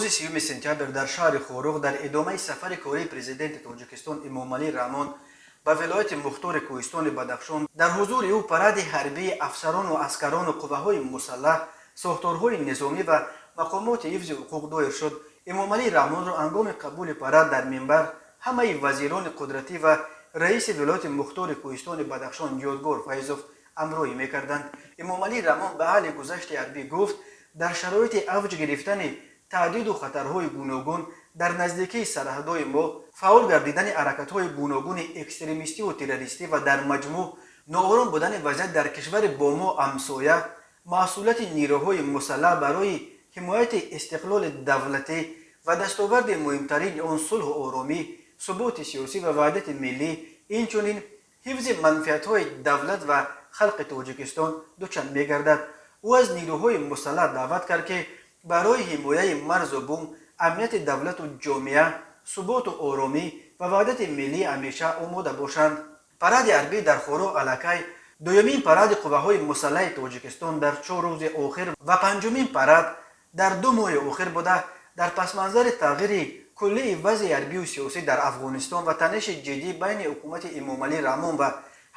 Рӯзи 30 сентябр дар шаҳри Хоруғ дар идомаи сафари кории Президенти Тоҷикистон Эмомалӣ Раҳмон ба Вилояти Мухтори Кӯҳистони Бадахшон дар ҳузури ӯ паради ҳарбии афсарону аскарону қувваҳои мусаллаҳ, сохторҳои низомӣ ва мақомоти ҳифзи ҳуқуқ доир шуд. Эмомалӣ Раҳмонро ҳангоми қабули парад дар минбар ҳамаи вазирони қудратӣ ва раиси Вилояти Мухтори Кӯҳистони Бадахшон Ёдгор Файзов ҳамроҳӣ мекарданд. Эмомалӣ Раҳмон ба аҳли гузашти ҳарбӣ гуфт, дар шароити авҷ гирифтани таҳдиду хатарҳои гуногун дар наздикии сарҳадҳои мо, фаъол гардидани ҳаракатҳои гуногуни экстремистиву террористӣ ва дар маҷмӯъ ноором будани вазъият дар кишвари бо мо ҳамсоя, масъулияти нерӯҳои мусаллаҳ барои ҳимояти истиқлоли давлатӣ ва дастоварди муҳимтарини он, сулҳу оромӣ, суботи сиёсӣ ва ваҳдати миллӣ, инчунин ҳифзи манфиатҳои давлат ва халқи Тоҷикистон дучанд мегардад. Ӯ аз нерӯҳои мусаллаҳ даъват кард, ки барои ҳимояи марзу бум, амнияти давлату ҷомеа, суботу оромӣ ва ваҳдати миллӣ ҳамеша омода бошанд. Паради ҳарбӣ дар Хоруғ аллакай дуюмин паради қувваҳои мусаллаҳи Тоҷикистон дар 4 рӯзи охир ва панҷумин парад дар 2 моҳи охир буда, дар пасманзари тағйири куллии вазъи ҳарбию сиёсӣ дар Афғонистон ва таниши ҷиддӣ байни ҳукумати Эмомалӣ Раҳмон ва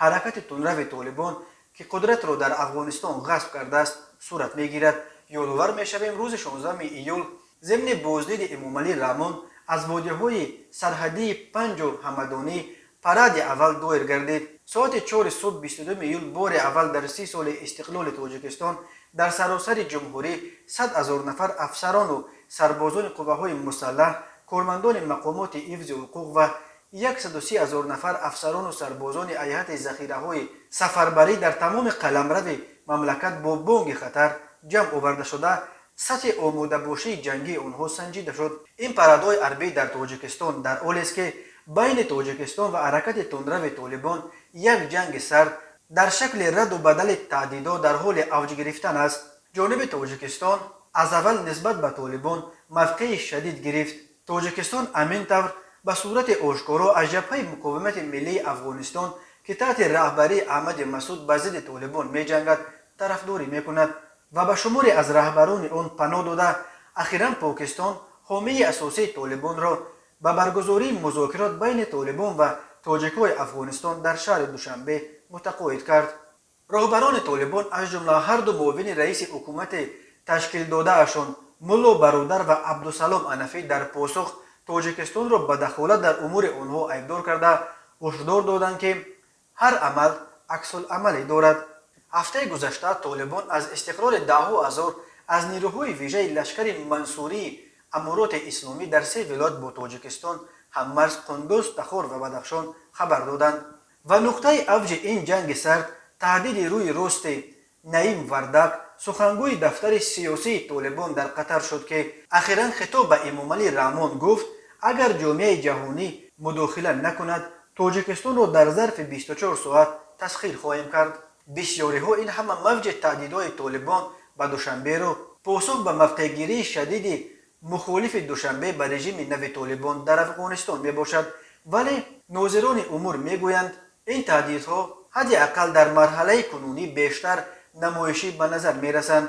ҳаракати тундрави Толибон, ки қудратро дар Афғонистон ғасб кардааст, сурат мегирад. Ёдовар мешавем, рӯзи 16 июл зимни боздиди Эмомалӣ Раҳмон аз водиҳои сарҳадии Панҷу Ҳамадонӣ паради аввал доир гардид. Соати 4 субҳ 22 июл бори аввал дар 30 соли истиқлоли Тоҷикистон дар саросари ҷумҳурӣ 100 000 нафар афсарону сарбозони қувваҳои мусаллаҳ, кормандони мақомоти ҳифзи ҳуқуқ ва 130 000 нафар афсарону сарбозони ҳайати захираҳои сафарбарӣ дар тамоми қаламрави мамлакат бо бонги хатар ҷамъ оварда шуда, сатҳи омодабошии ҷангии онҳо санҷида шуд. Ин парадҳои ҳарбӣ дар Тоҷикистон дар ҳолест, ки байни Тоҷикистон ва ҳаракати тундрави Толибон як ҷанги сард дар шакли радду бадали таҳдидот дар ҳоли авҷ гирифтан аст. Ҷониби Тоҷикистон аз аввал нисбат ба Толибон мавқеи шадид гирифт. Тоҷикистон ҳамин тавр ба сурати ошкоро аз Ҷабҳаи муқовимати миллии Афғонистон, ки таҳти раҳбарии Аҳмади Масуд ба зидди Толибон меҷангад, тарафдорӣ мекунад ва ба шуморе аз раҳбарони он паноҳ дода. Ахиран Покистон, ҳомии асосии Толибонро, ба баргузории музокирот байни Толибон ва тоҷикҳои Афғонистон дар шаҳри Душанбе мутақоид кард. Роҳбарони Толибон, аз ҷумла ҳарду муовини раиси ҳукумати ташкилдодаашон, Мулло Бародар ва Абдусалом Анафӣ, дар посух Тоҷикистонро ба дахолат дар умури онҳо айбдор карда, ҳушдор доданд, ки ҳар амал аксуламале дорад. Ҳафтаи гузашта Толибон аз истиқрори даҳҳо ҳазор аз нерӯҳои вижаи лашкари мансурии Амороти Исломӣ дар се вилоят бо Тоҷикистон ҳаммарз, Қундуз, Тахор ва Бадахшон, хабар доданд. Ва нуқтаи авҷи ин ҷанги сард таҳдиди рӯи рости Наим Вардак, сухангӯи дафтари сиёсии Толибон дар Қатар шуд, ки ахиран хитоб ба Эмомалӣ Раҳмон гуфт, агар ҷомеаи ҷаҳонӣ мудохила накунад, Тоҷикистонро дар зарфи 24 соат тасхир хоҳем кард. Бисёриҳо ин ҳама мавҷи таҳдидҳои Толибон ба Душанберо посух ба мавқеъгирии шадиди мухолифи Душанбе ба режими нави Толибон дар Афғонистон мебошад. Вале нозирони умур мегӯянд, ин таҳдидҳо ҳадди ақал дар марҳалаи кунунӣ бештар намоишӣ ба назар мерасанд.